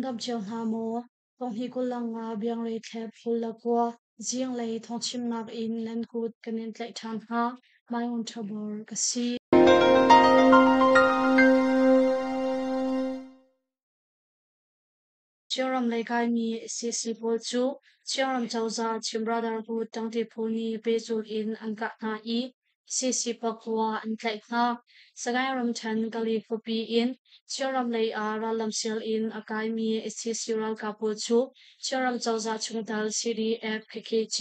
Nan dam cio hna maw? Thonghni 25 biangrei thlep 21 zinglei thawngchimnak in nan kut kan in tlaih ṭhan hna. Maiung Ṭhabor ka si. Chinram lei kaimi CC pawl cu Chinram cozah Chin Brotherhood ṭangṭi phu nih pehzulh in an kah hna i CC pakua an tlaih hna. Sagaing ramṭhen Kali khuapi in Chinram lei ah rallam sial in a kaimi CC ralkap pawl cu Chinram cozah chungtel CDF KKG,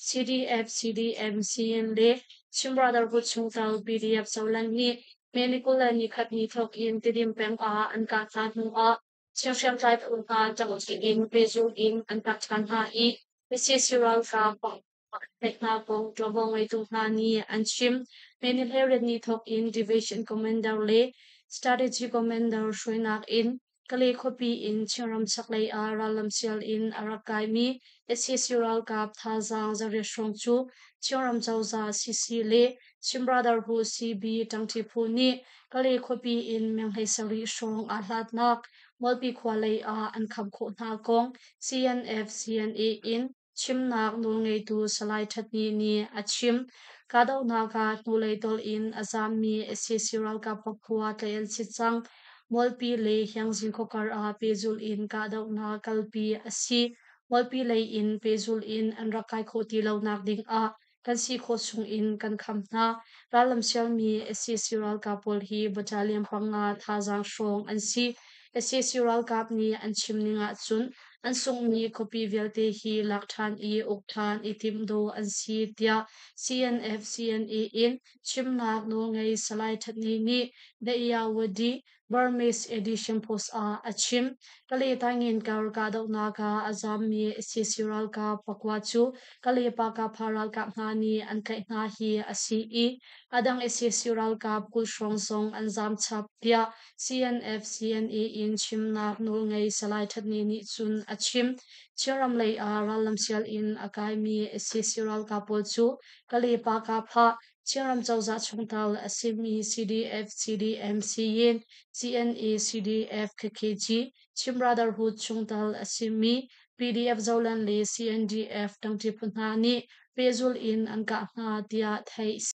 CDF CDM CN le Chin Brotherhood chungtel PDF Zoland nih May ni 21 ni thawk in Tidim peng ah an kah hna hnu ah Chin hriamtlai phu hna ṭangṭi in pehzulh in an kah ṭhan hna i CC ralkap hna kong ṭuanvo ngeitu hna nih an chim. May ni 18 ni thawk in Division Commander le Strategy Commander hruainak in Kalay khuapi in Chinram chaklei ah rallam sial in a rak kaimi sac ralkap thazaang 800 hrawng cu Chinram cozah CC le Chin Brotherhood CB ṭangṭi phu nih Kalay khuapi in meng 17 hrawng aa hlatnak Mualpi khua lei ah an kham khawh hna kong CNF CNA in chimnak nawlngeitu Salai Thatni nih a chim. Kahdohnak ah hnulei tolh in a zaammi sac ralkap pakhua tlaih an si cang. Mualpi le Hiangzing khuakar ah pehzulh in kahdohnak kalpi a si. Mualpi lei in pehzulh in an rak kai khawh ti lonak ding ah kan si khawh chung in kan kham hna. Rallam sialmi sac ralkap pawl hi battalion 5 thazaang hrawng an si. Sac ralkap nih an chim ning ahcun an sunghmi khuapi vialte hi lak ṭhan i uk ṭhan i timh dawh an si tiah CNF CNA in chimnak nawlngei Salai Thatni nih The Irrawaddy Burmese Edition Post ah a chim. Kalay Taingen kar kahdohnak ah a zaammi sac ralkap pakua cu Kalay Pakapha ralkap hna nih an tlaih hna hi a si i a dang sac ralkap 20 hrawng zong an zaam chap tiah CNF CNA in chimnak nawlngei Salai Thatni nih cun a chim. Chinram lei ah rallam sial in a kaimi sac ralkap pawl cu Kalay Pakapha Chinram cozah chungtel a simi CDF, CDM, Siyin, CNA, CDF, KKG, Chin Brotherhood chungtel a simi PDF Zoland le CNDF ṭangṭi phu hna nih pehzulh in an kah hna tiah theih a si.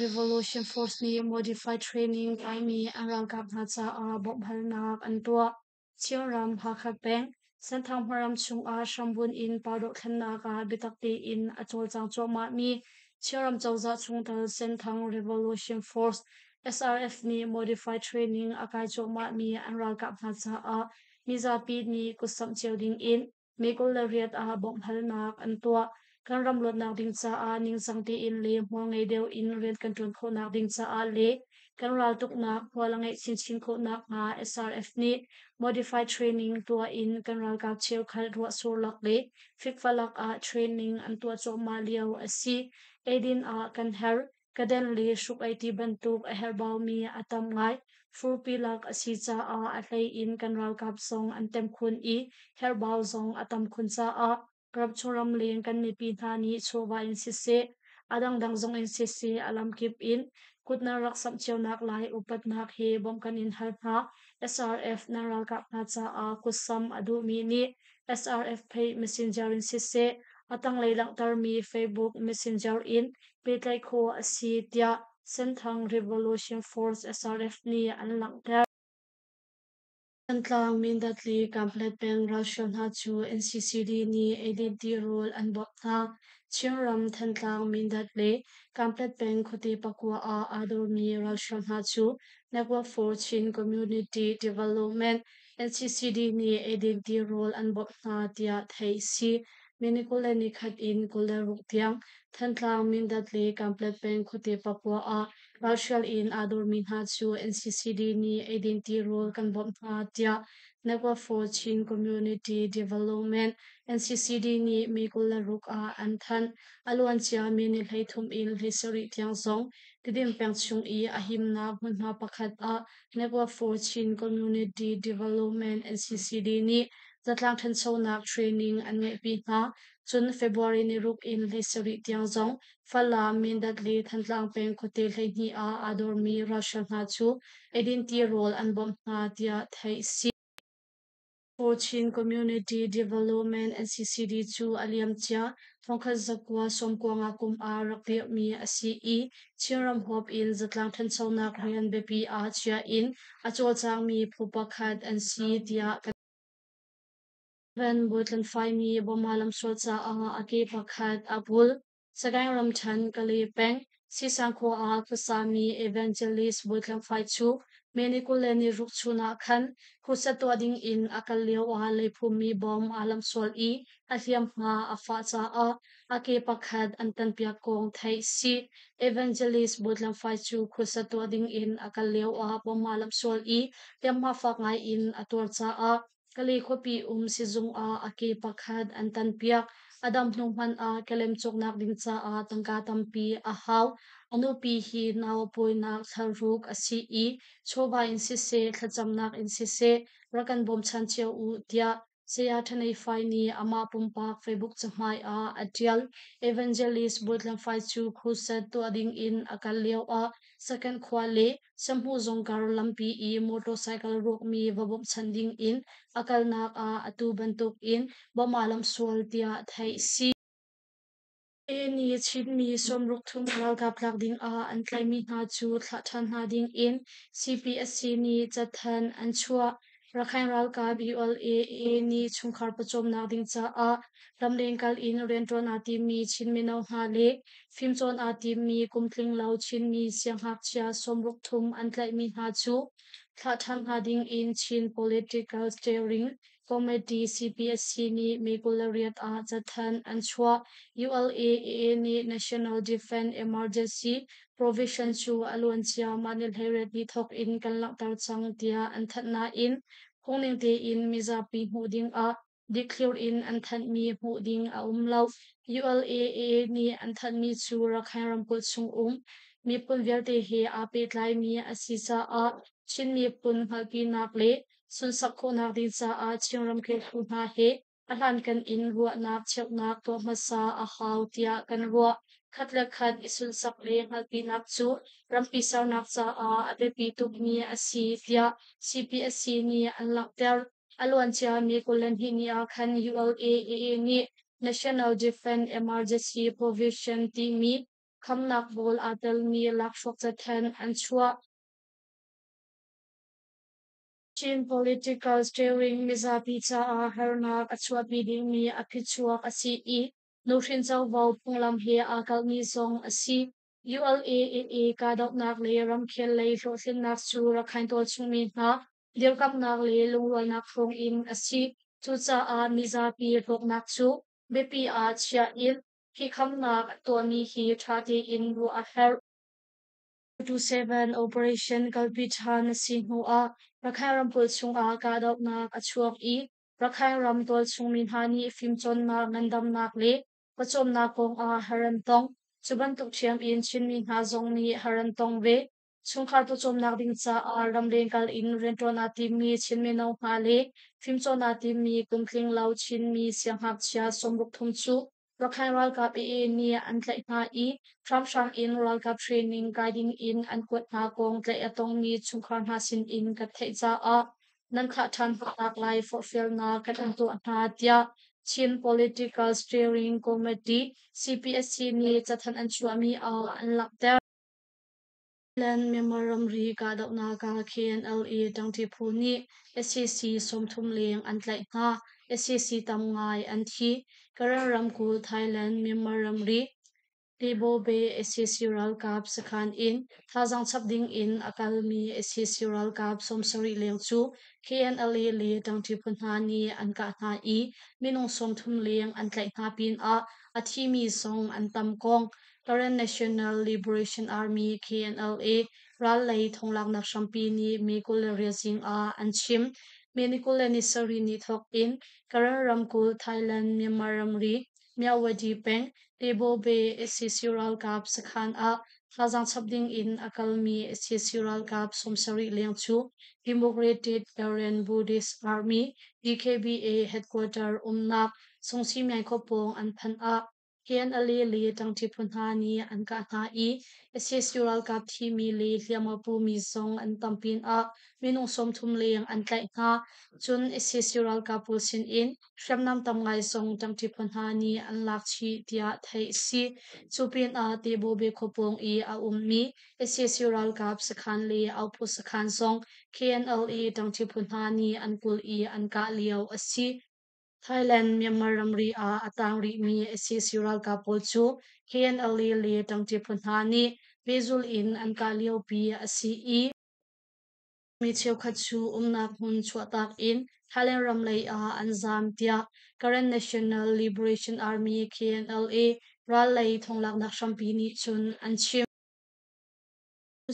Revolution Force nih modified training kaimi an ralkap hna caah bawmhhalnak an tuah. Chinram Hakha peng Senthang hmaram chungah hrambunh in pa dohthlennak ah biatak tein a cawlcang cuahmahmi Chinram cozah chungtel Senthang Revolution Force SRF nih modified training a kai cuahmahmi an ralkap hna caah mizapi nih kutsamh cio ding in May 26 ah bawmhhalnak an tuah. Kan ram luatnak ding caah ningcang tein le hmual ngei deuh in rian kan ṭuan khawhnak ding caah le kan raltuknak hmual a ngeih chinchin khawh nakhnga SRF nih modified training tuah in kan ralkap cheukhat ruahsur lak le fikfa lak ah training an tuah cuahmah lio a si. Eidin ah kan herh. Kaden le hruk-ei ti bantuk a herhbaumi a tam ngai. Furpi lak a si caah a hlei in kan ralkap zong an tem khun i herhbau zong a tam khun caah ramchung ramleng kan mipi hna nih chawva in siseh, a dangdang zong in siseh a lamkip in kut nan rak samh cionak lai upatnak he bawmh kan in hal hna. SRF nan ralkap hna caah kutsam a duhmi nih SRF page Messenger in siseh, a tanglei langhtermi Facebook Messenger in pehtlaih khawh a si tiah Senthang Revolution Force SRF nih an langhter. Thantlang, Mindat le Kanpetlet peng ralhrial hna cu NCCD nih eidin tirawl an bawmh hna. Chinram, Thantlang, Mindat le Kanpetlet peng khuate pakua ah aa dormi ralhrial hna cu Network for Chin Community Development NCCD nih eidin tirawl an bawmh hna tiah theih a si. May 21 in 26 tiang Thantlang, Mindat le Kanpetlet peng khuate pakua ah ralhrial in aa dormi hna cu NCCD nih eidin tirawl kan bawmh hna tiah Network for Chin Community Development NCCD nih May 26 ah an thanh. A luancia May ni 33 in 17 tiang zong Tidim peng chung i a himnak hmunhma pakhat ah Network for Chin Community Development NCCD nih zatlang ṭhanchonak training an ngeihpi hna. Cun February ni ruk in 17 tiang zong Falam, Mindat le Thantlang peng khuate 12 ah aa dormi ralhrang hna cu eidin tirawl an bawmh hna tiah theih a si. For Chin Community Development NCCD cu a liamcia 1995 kum ah rak dirhmi a si i Chinram huap in zatlang ṭhanchonak rian biapi ah chia in a cawlcangmi phu pakhat an si tiah kan Van Bawi nih Burma lamsual caah a ke pakhat a bul. Sagaing ramṭhen Kalay peng Sisang khua ah khuasami Evangelist Bawi Tlang Fai cu May ni 26 chun ah khan crusade tuah ding in a kal lio ah leiphummi bom aa lamhsual i a hliamhma a fah caah a ke pakhat an tanpiak kong theih si. Evangelist Bawi Tlang Fai cu crusade tuah ding in a kal lio ah bom aa lamhsual i hliamhma fak ngai in a tuar caah Kalay khuapi um sizung ah a ke pakhat an tanpiak. A dam hnu hmanh ah kelem cawknak ding caah tangka tampi a hau. A nupi hi nau a pawinak thlaruk a si i chawva in siseh, thlacamnak in siseh rak kan bawmchan cio u tiah Saya Thanei Fai nih amah pumpak Facebook cahmai ah a ṭial. Evangelist Bawi Tlang Fai cu crusade tuah ding in a kal lio ah Second khua le Sahmu zungkar lampi i motorcycle rawkmi va bawmhchanh ding in a kalnak ah atu bantuk in bawmh aa lamhsual tiah theih si. A nih Chinmi 63 ralkap tlak ding ah an tlaihmi hna cu thlah ṭhan hna ding in CPSC nih cathanh an chuah. Rakhine ralkap ULA nih chungkhar pawcawmnak ding caah ramleng kal in rianṭuan aa timmi Chin mino hna le fimcawn aa timmi kum tlinglo Chinmi siangngakchia 63 an tlaihmi hna cu thlah ṭhan hna ding in Chin Political Steering Committee CPSC nih May 28 ah cathanh an chuah. ULA nih National Defense Emergency Provision cu a luancia mah ni 18 ni thawk in kan langhter cang tiah an thanh nain phungning tein mizapi hmuh ding ah dikthlir in an thanhmi hmuh ding a um lo. ULAA nih an thanhmi cu Rakhine ramkulh chung um miphun vialte he aa pehtlaimi a si caah Chin miphun hngalhpinak le sunsak khawhnak ding caah Chin ramkhel phu hna he a hlankan in ruahnak cheuhnak tuah hmasa a hau tiah kan ruah. Khat le khat i sunsak le hngalhpinak cu rampi sernak caah a biapi tukmi a si tiah CPSC nih an langhter. A luancia mi 22 ni ah khan ULAAA nih National Defense Emergency Provision timi khamnak bawl aa telmi lakhruak cathanh an chuah. Chin political steering mizapi caah harnak a chuahpi dingmi a phichuak a si i nuhrin covo phunglam he aa kalhmi zong a si. ULAAA kahdohnak le ramkhel lei hlawhtlinnak cu Rakhine tualchung mi hna dirkamhnak le lungrualnak thawng in a si. Cucaah mizapi hlawknak cu biapi ah chiah in phihkhamnak an tuahmi hi ṭha tein ruah a herh. 27 operation kalpi ṭhan a si hnuah Rakhine ramkulh chungah kahdohnak a chuak i Rakhine ram tualchung mi hna nih fimcawnnak, ngandamnak le pawcawmnak kongah har an tong. Cu bantuk ṭhiam in Chinmi hna zong nih har an tong ve. Chungkhar pawcawmnak ding caah ramleng kal in rianṭuan aa timmi Chin mino hna le fimcawn aa timmi kum tlinglo Chinmi siangngakchia 63 cu Rakhine ralkap AA nih an tlaih hna i hramhram in ralkap training kai ding in an kuat hna kong tlaih a tongmi chungkhar hna sinin kan theih caah nan thlah ṭhan hnanak lai forhfialnak kan in tuah hna tiah Chin Political Steering Committee CPSC nih cathanh an chuahmi ah an langhter. Thailand Myanmar ramri kahdohnak ah KNLA ṭangṭi phu nih sac 30 leng an tlaih hna. Sac tam ngai an thi. Karen ramkulh Thailand Myanmar ramri Tebo Bay sac ralkap sakhan in thazaang chap ding in a kalmi sac ralkap 70 leng cu KNLA le ṭangṭi phu hna nih an kah hna i minung 30 leng an tlaih hna pinah a thimi zong an tam kong Karen National Liberation Army KNLA ral lei thonglaknak hrampi nih May 28 zing ah an chim. May ni 27 ni thawk in Karen ramkulh Thailand Myanmar ramri Myawaddy peng Tebo Bay sac ralkap sakhan ah thazaang chap ding in a kalmi sac ralkap 70 leng cu Democratic Karen Buddhist Army DKBA headquarter umnak Sungsi Myaing khuapawng an phanh ah. KNLA le ṭangṭi phu hna nih an kah hna i sac ralkap thimi le hliamhma pumi zong an tam pinah minung 30 leng an tlaih hna. Cun sac ralkap pawl sinin hriamnam tam ngai zong ṭangṭi phu hna nih an lak chih tiah theih a si. Cu pinah Tebawbe khua pawng i a ummi sac ralkap sakhan le Auphu sakhan zong KNLA ṭangṭi phu hna nih an kulh i an kah lio a si. Thailand Myanmar ramri ah a tang rihmi sac ralkap pawl cu KNLA le ṭangṭi phu hna nih pehzulh in an kah liopi a si i mi cheukhat cu umnak hmun chuahtak in Thailand ram lei ah an zaam tiah Karen National Liberation Army KNLA ral lei thonglaknak hrampi nih cun an chim.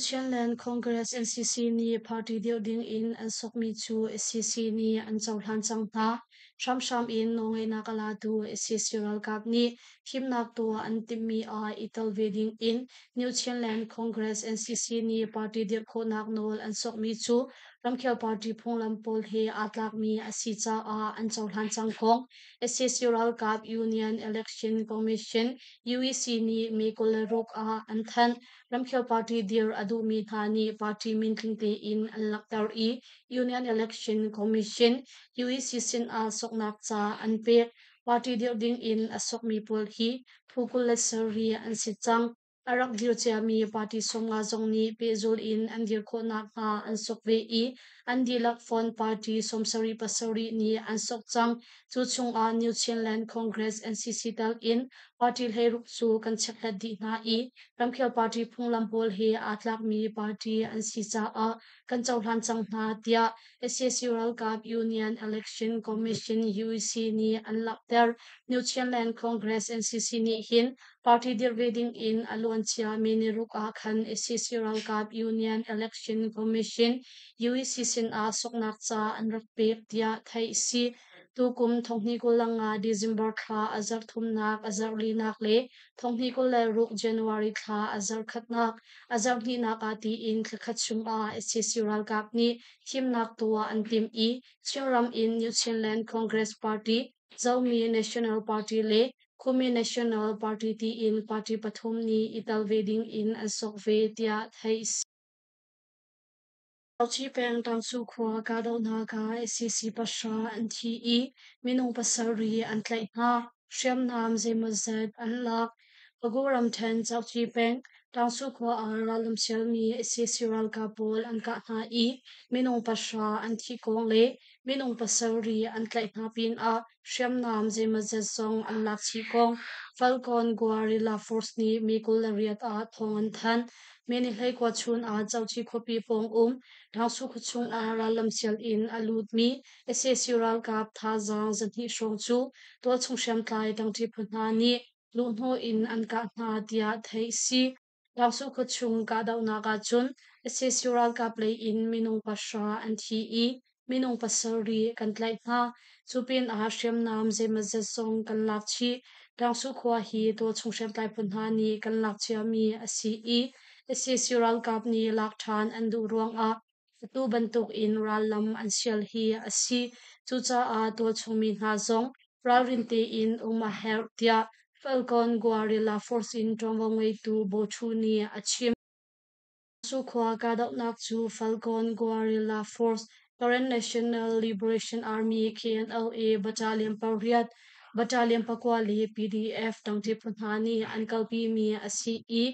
Chinland Congress NCC nih party dirh ding in an sokmi cu SCC nih an cohlan cang hna. Hramhram in nawlngeihnak a latu SCC ralkap nih thimnak tuah an timhmi ah i tel ve ding in New Chinland Congress NCC nih party dirh khawhnak nawl an sokmi cu ramkhel party phunglam pawl he aa tlakmi a si caah an cohlan cang kong SCC ralkap Union Election Commission UEC nih May 26 ah an thanh. Ramkhel party dir a duhmi hna nih party min tling tein an langhter i Union Election Commission UEC sinah soknak ca an pek. Party dirh ding in a sokmi pawl hi phu 27 an si cang. A rak dir ciami party 50 zong nih pehzul in an dir khawh nakhnga an sok ve i an dihlak fonh party 77 nih an sok cang. Cu chungah New Chinland Congress NCC tal in party 16 cu kan chekhlat dih hna i ramkhel party phunglam pawl he aa tlakmi party an si caah kan cohlan cang hna tiah sac ralkap Union Election Commission UEC nih an langhter. New Chinland Congress NCC nih hin party dirh ve ding in a luancia May niruk ah khan sac ralkap Union Election Commission UEC sinah soknak ca an rak pek tiah theih a si. Tukum 2025 December thla a zarh thumnak, a zarh linak le 2026 January thla a zarh khatnak, a zarh hnihnak ah tiin thlakhat chungah sac ralkap nih thimnak tuah an timh i Chinram in New Chinland Congress Party, Zomi National Party le Khumi National Party tiin party pathum nih i tel ve ding in an sok ve tiah theih a si. Lauci peng Tangsu khua kahdohnak ah sac 9 an thi i minung 7 an tlaih hna. Hriamnam zeimawzat an lak. Pagu ramṭhen Cauci peng Tangsu khua ah rallam sialmi sac ralkap pawl an kah hna i minung 9 an thih kong le minung 7 an tlaih hna pinah hriamnam zeimawzat zong an lak chih kong Falcon Guerrilla Force nih May 28 ah thawng an thanh. May ni 29 chun ah Cauci khuapi pawng um Rangsu khuachung ah rallam sial in a lutmi sac ralkap thazaang 200 hrawng cu tualchung hriamtlai ṭangṭi phu hna nih luhhnawh in an kah hna tiah theih a si. Rangsu khuachung kahdohnak ahcun sac ralkap lei in minung 9 an thi i minung 7 kan tlaih hna. Cu pinah hriamnam zeimawzat zong kan lak chih. Rangsu khua hi tualchung hriamtlai phu hna nih kan lak ciami a si i sac ralkap nih lak ṭhan an duh ruangah atu bantukin rallam an sial hi a si. Cucaah tualchung mi hna zong ralrin tein um a herh tiah Falcon Guerrilla Force in ṭuanvo ngeitu Bo Thu nih a chim. Su khua kahdohnak cu Falcon Guerrilla Force, Karen National Liberation Army KNLA Battalion 8, Battalion 9 le PDF ṭangṭi phu hna nih an kalpimi a si i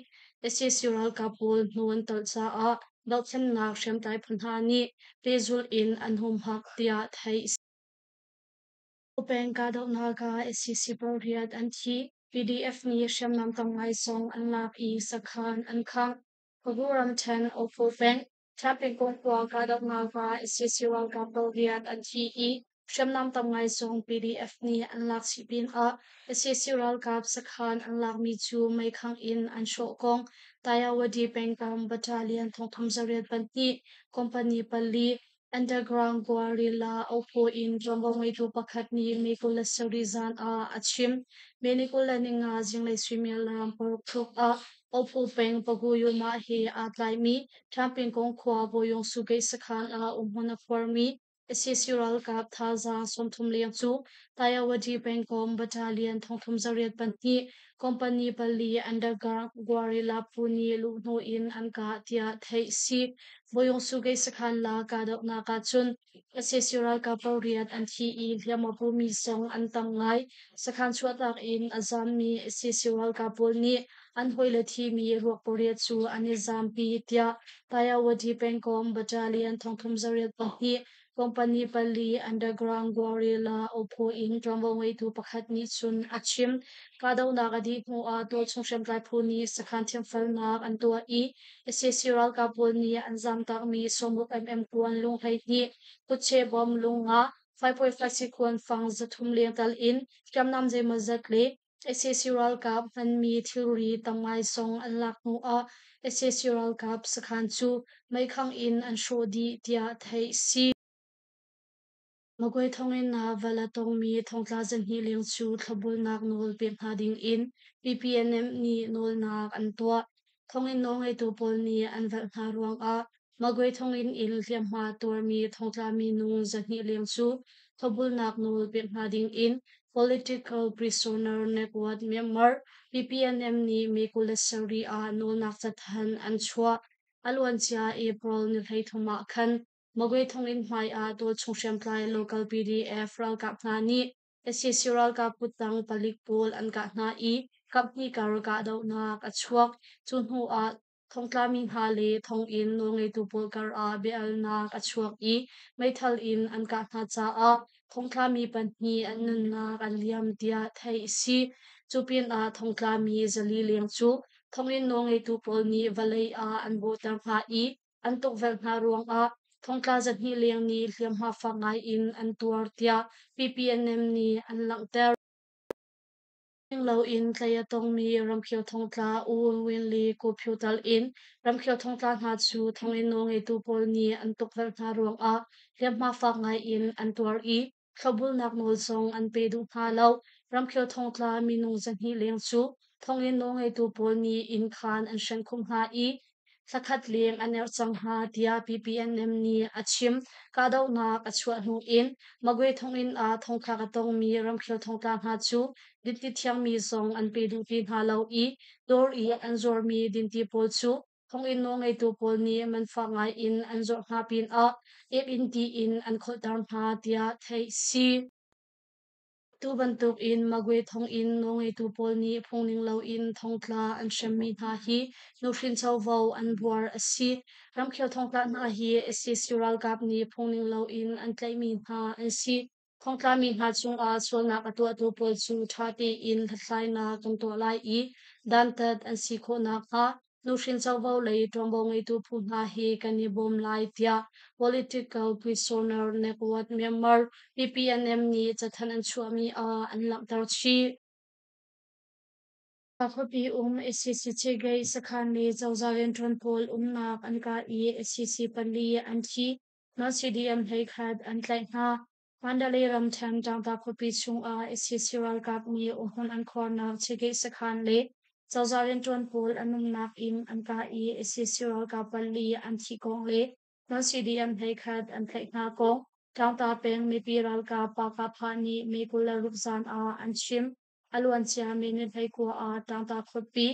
sac ralkap pawl hnu an tolh caah dohthlennak hriamtlai phu hna nih pehzulh in an humhak tiah theih a si. Peng kahdohnak ah sac 8 an thi. PDF nih hriamnam tam ngai zong an lak i sakhan an khangh. Pagu ramṭhen Ophu peng Ṭhapingkung khua kahdohnak ah sac ralkap 8 an thi i hriamnam tam ngai zong PDF nih an lak chih pinah sac ralkap sakhan an lakmi cu meikhangh in an hrawh kong Tayawadi pengtam Battalion 3802 Company 4 Underground Guerrilla Ophu in ṭuanvo ngeitu pakhat nih May 27 zan ah a chim. May 25 zinglei suimilam 6 tluk ah Ophu peng Paguyumah he aa tlaimi Ṭhampingkung khua Boyung Sugate sakhan ah umhmun a khuarmi Sac ralkap thazaang 30 leng cu Tayawadi pengkomh battalion 34 2, company pali underground guerrilla phu nih luhhnawh in an kah tiah theih a si. Boyung-Sugei sakhan la kahdohnak ahcun sac ralkap pariat an thi i hliam a pumi zong an tam ngai. Sakhan chuahtak in a zammi sac ralkap pawl nih an hawile thimi ruak pariat cu an i zampi tiah Tayawadi pengkomh battalion 34 2, company pali underground guerrilla ophu in ṭuanvo ngeitu pakhat nih cun a chim. Kahdohnak a dih hnuah tualchung hriamtlai phu nih sakhan thiamfelnak an tuah i sac ralkap pawl nih an zamtakmi 60 mm kuan lung 12, kutche bom lung nga, 5.56 kuan fang 300 leng tal in hriamnam zeimawzat le sac ralkap hmanmi thilri tam ngai zong an lak hnuah sac ralkap sakhan cu meikhangh in an hrawh dih tiah theih a si. Magway thonginn ah val a tongmi thongtla 200 leng cu thlopbulnak nawl pek hna dingin PPNM nih nawlnak an tuah. Thonginn nawlngeitu pawl nih an velh hna ruangah Magway thonginn in hliamhma tuarmi thongtla minung 200 leng cu thlopbulnak nawl pek hna dingin Political Prisoner Network Myanmar PPNM nih May 27 ah nawlnak cathanh an chuah. A luancia April ni 33 ah khan Magway thonginn hmai ah tualchung hriamtlai local PDF ralkap hna nih sac ralkap kuttang palik pawl an kah hna i kaphnih kar kahdohnak a chuak. Cu hnu ah thongtlami hna le thonginn nawlngeitu pawl kar ah bia-alnak a chuak i meithal in an kah hna caah thongtlami pahnih an nunnak an liam tiah theih a si. Cu pinah thongtlami 400 leng cu thonginn nawlngeitu pawl nih vawlei ah an bawhter hna i an tukvelh hna ruangah thongtla 200 leng nih hliamhma fak ngai in an tuar tiah PPNM nih an langhter. Ning loin tlaih a tongmi ramkhel thongtla U Win Win le Ko Phyo tal in ramkhel thongtla hna cu thonginn nawlngeitu pawl nih an tukvelh hna ruangah hliamhma fak ngai in an tuar i thlopbulnak nawl zong an pe duh hna lo. Ramkhel thongtla minung 200 leng cu thonginn nawlngeitu pawl nih inn khaan an hrenhkhumh hna i thlakhat leng an erh cang hna tiah PPNM nih a chim. Kahdohnak a chuah hnu in Magwe thonginn ah thongthlak a tongmi ramkhel thongtla hna cu dinti thiangmi zong an pe duh ti hna lo i dawr i an zuarmi dinti pawl cu thonginn nawlngeitu pawl nih man fak ngai in an zuarh hna pinah ek-inn ti in an kholhter hna tiah theih a si. Tu bantukin Magwe thonginn nawlngeitu pawl nih phungning loin thongtla an hremmi hna hi nuhrin covo an buar a si. Ramkhel thongtla hna hi sac ralkap nih phungning loin an tlaihmi hna an si. Thongtlami hna cungah sualnak a tuahtu pawl cu ṭha tein hlathlainak kan tuah lai i dantat an si khawh nakhnga nuhrin covo lei ṭuanvo ngeitu phu hna hi kan i bawm lai tiah Political Prisoner Network Myanmar PPNM nih cathanh an chuahmi ah an langhter chih. Khuapi um sac Cegei sakhan le cozah rianṭuan pawl umnak an kah i sac pali an thi. Non-CDM 11 an tlaih hna. Mandalay ramṭhen Ṭangta khuapi chungah sac ralkap nih umhmun an khuarnak Cegei sakhan le cozah rianṭuan pawl an umnak inn an kah i sac ralkap pali an thih kong le non-CDM 11 an tlaih hna kong Tlangta peng mipi ralkap Pakapha nih May 26 zan ah an chim. A luancia May ni 29 ah Tlangta khuapi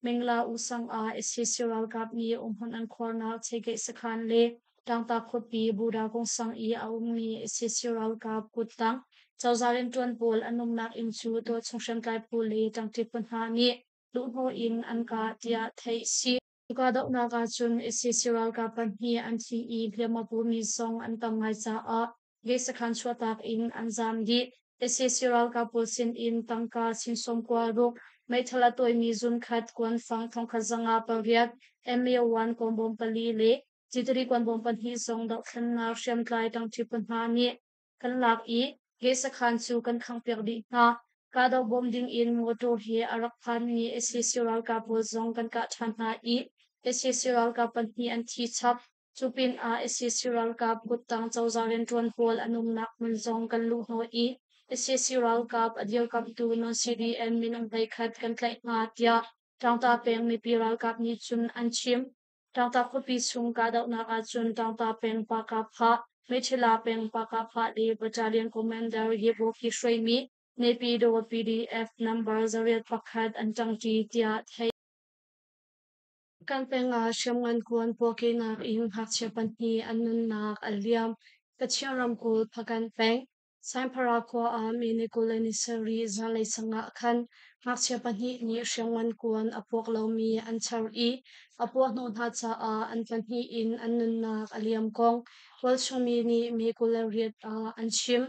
Mingla Usang ah sac ralkap nih umhmun an khuarnak Chegeih sakhan le Tlangta khuapi Buddha Kungsang i a ummi sac ralkap kuttang cozah rianṭuan pawl an umnak inn cu tualchung hriamtlai phu le ṭangṭi phu hna nih luhhnawh in an kah tiah theih a si. Kahdohnak ahcun sac ralkap pahnih an thi i hliam a pumi zong an tam ngai caah gate sakhan chuahtak in an zaam dih. Sac ralkap pawl sinin tangka sing 96, meithal a tawimi zunkhat, kuanfang 1508, MA-1 kawmbawm pali le Citari kuanbawm pahnih zong dohthlennak hriamtlai ṭangṭi phu hna nih kan lak i gate sakhan cu kan khanghpiak dih hna. Kahdoh bawm dingin motor he a rak phanmi sac ralkap pawl zong kan kah ṭhan hna i sac ralkap pahnih an thi chap. Cu pinah sac ralkap kuttang cozah rianṭuan pawl an umnak hmun zong kan luhhnawh i sac ralkap a dirkamhtu non-CDM minung 11 kan tlaih hna, tiah Tlangta peng mipi ralkap nih cun an chim. Tlangta khuapi chung kahdohnak ahcun Tlangta peng Pakapha Meiṭhila peng Pakapha le Battalion Commander Yeboki hruaimi Naypyidaw PDF number 801 an ṭangṭi tiah theih. Kan peng ah hriamngan kuan puahkehnak in ngakchia pahnih an nunnak a liam. Kachin ramkulh Hpakant peng Sainphara khua ah mi ni 27 zanlei sang ah khan ngakchia pahnih nih hriamngan kuan a puak lomi an char i a puahhnawh hna caah an pahnih in an nunnak a liam kong tualchung mi nih May 28 ah an chim.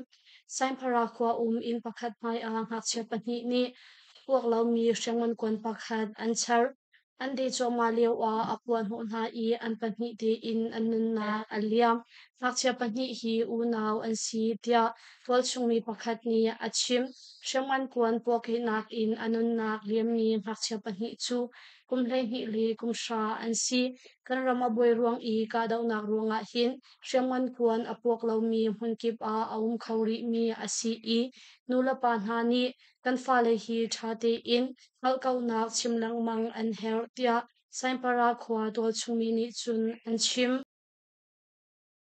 Sainphara khua um inn pakhat hmai ah ngakchia pahnih nih a puak lomi hriamngan kuan pakhat an char. An deh cuahmah lioah a puahhnawh hna i an pahnih tein an nunnak a liam. Ngakchia pahnih hi unau an si tiah tualchungmi pakhat nih a chim. Hriamngan kuan puahkehnak in a nunnak liammi ngakchia pahnih cu kum 12 le kum 9 an si. Kan ram a buai ruang i kahdohnak ruangah hin hriamngan kuan a puak lomi hmunkip ah a um kho rihmi a si i nulepa hna nih kan fale hi ṭha tein hngalhkauhnak chim lengmang an herh tiah Sainpara khua tualchungmi nih cun an chim.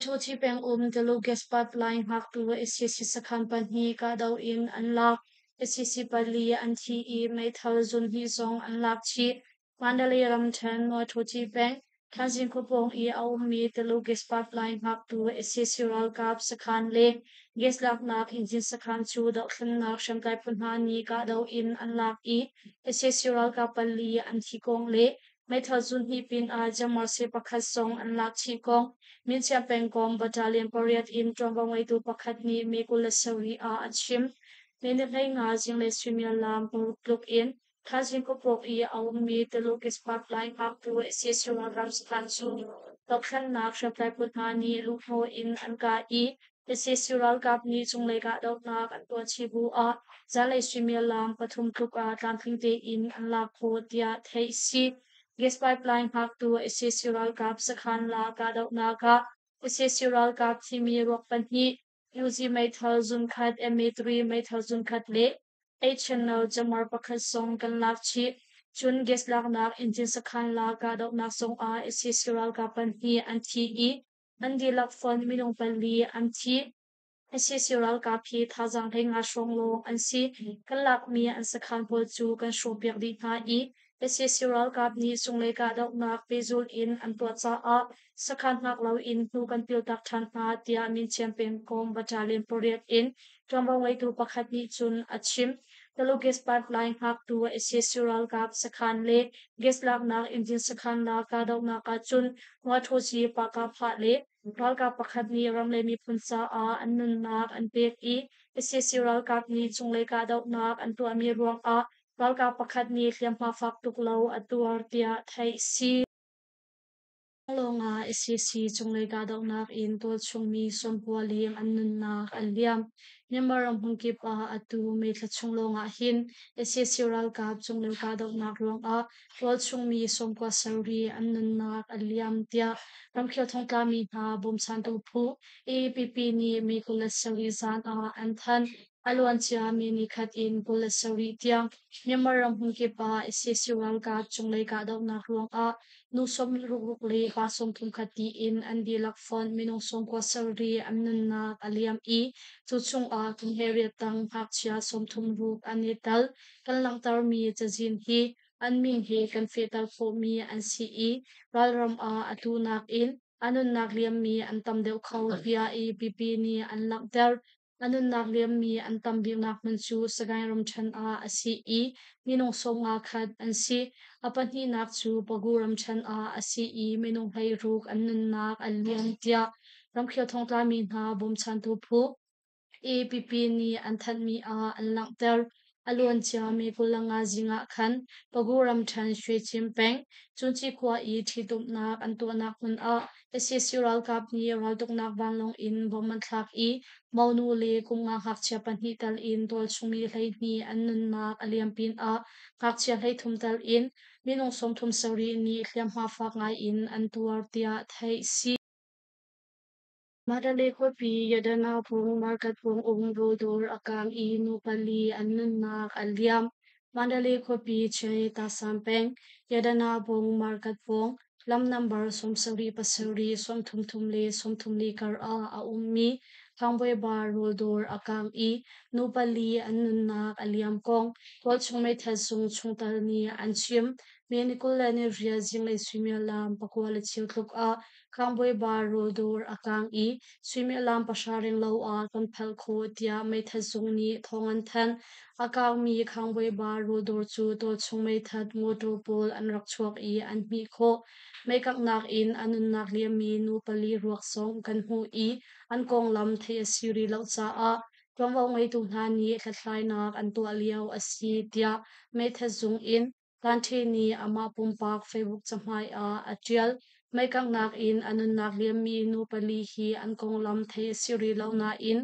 Ṭhuthi peng um Tuluk gas pipeline hngaktu sac sakhan pahnih kahdoh in an lak. Sac pali an thi i meithal zun hnih zong an lak chih. Mandalay ramṭhen Muaṭhuthi peng Thanzing khua pawng i a ummi Tuluk gas pipeline hngaktu sac ralkap sakhan le gas laknak engine sakhan cu dohthlennak hriamtlai phu hna nih kahdoh in an lak i sac ralkap pali an thi kong le meithal zun hnih pinah Jammerse pakhat zong an lak chih kong Minchia pengkomh Battalion pariat in ṭuanvo ngeitu pakhat nih May 27 ah a chim. May ni 15 zinglei suimilam paruk tluk in Thaizing khuapawk i a ummi Tuluk gas pipeline hngaktu sac ralkap sakhan cu dohthlennak hriamtlai phu hna nih luhhnawh in an kah i sac ralkap nih cunglei kahdohnak an tuah chih bu ah zanlei suimilam pathum tluk ah tlamtling tein an lak khawh tiah theih a si. Gas pipeline hngaktu sac ralkap sakhan la kahdohnak ah sac ralkap thimi ruak pahnih, Uzi meithal zunkhat, MA3 meithal zunkhat le H-channel jammer pakhat zong kan lak chih. Cun gas laknak engine sakhan la kahdohnak zongah sac ralkap pahnih an thi i an dihlak fonh minung pali an thi. Sac ralkap hi thazaang 15 hrawng lawng an si. Kan lakmi an sakhan pawl cu kan hrawhpiak dih hna i sac ralkap nih cunglei kahdohnak pehzulh in an tuah caah sakhan hngak loin hnu kan piltak ṭhan hna tiah Minciam pengkomh Battalion pariat in ṭuanvo ngeitu pakhat nih cun a chim. Tuluk gas pipeline hngaktu sac ralkap sakhan le gas laknak engine sakhan la kahdohnak ahcun Muaṭhoci Pahkahphah le ralkap pakhat nih ram le miphun caah an nunnak an pek i sac ralkap nih cunglei kahdohnak an tuahmi ruangah ralkap pakhat nih hliamhma fak tuk lo a tuar tiah theih a si. Lawngah sac cunglei kahdohnak in tualchungmi 90 leng an nunnak an liam. Myanmar ram hmunkip ah atu May thla chung lawngah hin sac ralkap cunglei kahdohnak ruangah tualchungmi 97 an nunnak an liam tiah ramkhel thongtlami hna bawmchantu phu AAPP nih May 27 zan ah an thanh. A luancia mi nikhat in 27 tiang Myanmar ram hmunkip ah sac ralkap cunglei kahdohnak ruangah nu 66 le pa 31 tiin an dihlak fonh minung 97 an nunnak a liam i cu chungah kum hleiriat tang ngakchia 36 an i tel. Kan langhtermi cazin hi an min he kan fehter khawhmi an si i ralram ah atu nakin a nunnak liammi an tam deuh kho tiah AAPP nih an langhter. A nunnak liammi an tam biknak hmun cu Sagaing ramṭhen ah a si i minung 50 khat an si. A pahnihnak cu Pagu ramṭhen ah a si i minung 16 an nunnak an liam tiah ramkhel thongtlami hna bawmchantu phu AAPP nih an thanhmi ah an langhter. A luancia May 25 zing ah khan Pagu ramṭhen Shwecim peng Cunci khua i ṭhitumnak an tuahnak hmun ah sac ralkap nih raltuknak vanlawng in bom an thlak i monu le kum nga ngakchia pahnih tal in tualchungmi 12 an nunnak a liam pinah ngakchia 33 tal in minung 37 nih hliamhma fak ngai in an tuar tiah theih a si. Mandalay khuapi Yadana pung market pawng um rawldawr a kaang i nu pali an nunnak a liam. Mandalay khuapi Chayetasan peng Yadana pung market pawng lam nambar 77, 7, 33 le 34 kar ah a ummi Thangbawibar rawldawr a kaang i nu pali an nunnak a liam kong tualchung meithal sung chungtel nih an chim. May ni 28 zinglei suimilam 9:15 tluk ah Khangbawibar rawldawr a kaang i suimilam 3 renglo ah kan phalh khawh tiah meithal sung nih thawng an thanh. A kaangmi Khangbawibar rawldawr cu tualchung meithat motor pawl an rak chuak i an hmih khawh. Meikanghnak in a nunnak liammi nu pali ruak zong kan hmuh i an konglam theih a si rih lo caah ṭuanvo ngeitu hna nih hlathlainak an tuah lio a si tiah meithat zung in Tan Ṭhe nih amah pumpak Facebook cahmai ah a ṭial. Meikanghnak in a nunnak liammi nu pali hi an konglam theih a si rih lo nain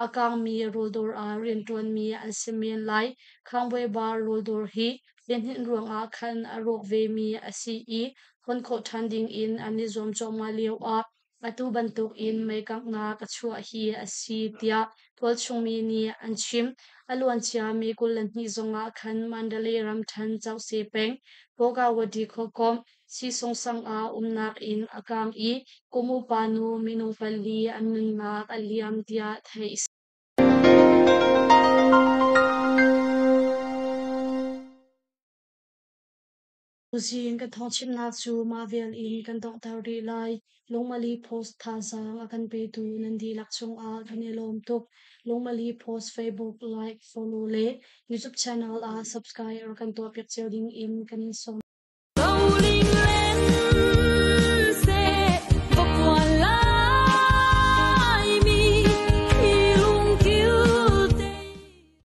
a kaangmi rawldawr ah rianṭuanmi an si men lai. Khangbawibar rawldawr hi lihninh ruangah khan a rawk vemi a si i hon khawh ṭhan dingin an i zuam cuahmah lioah atu bantukin meikanghnak a chuah hi a si tiah tualchungmi nih an chim. A luancia May 22 zongah khan Mandalay ramṭhen Cauhse peng Bogawadi khuakomh Sisung sang ah umnak inn a kaang i kum upa nu minung pali an nunnak a liam tiah theih a si. Tuzing kan thawngchimnak cu mah vial in kan donghter rih lai. Lungmali Post thazaang a kan petu nan dihlak cungah kan i lawm tuk. Lungmali Post Facebook like, follow le YouTube channel ah subscribe kan tuahpiak cio ding in kan in sawm.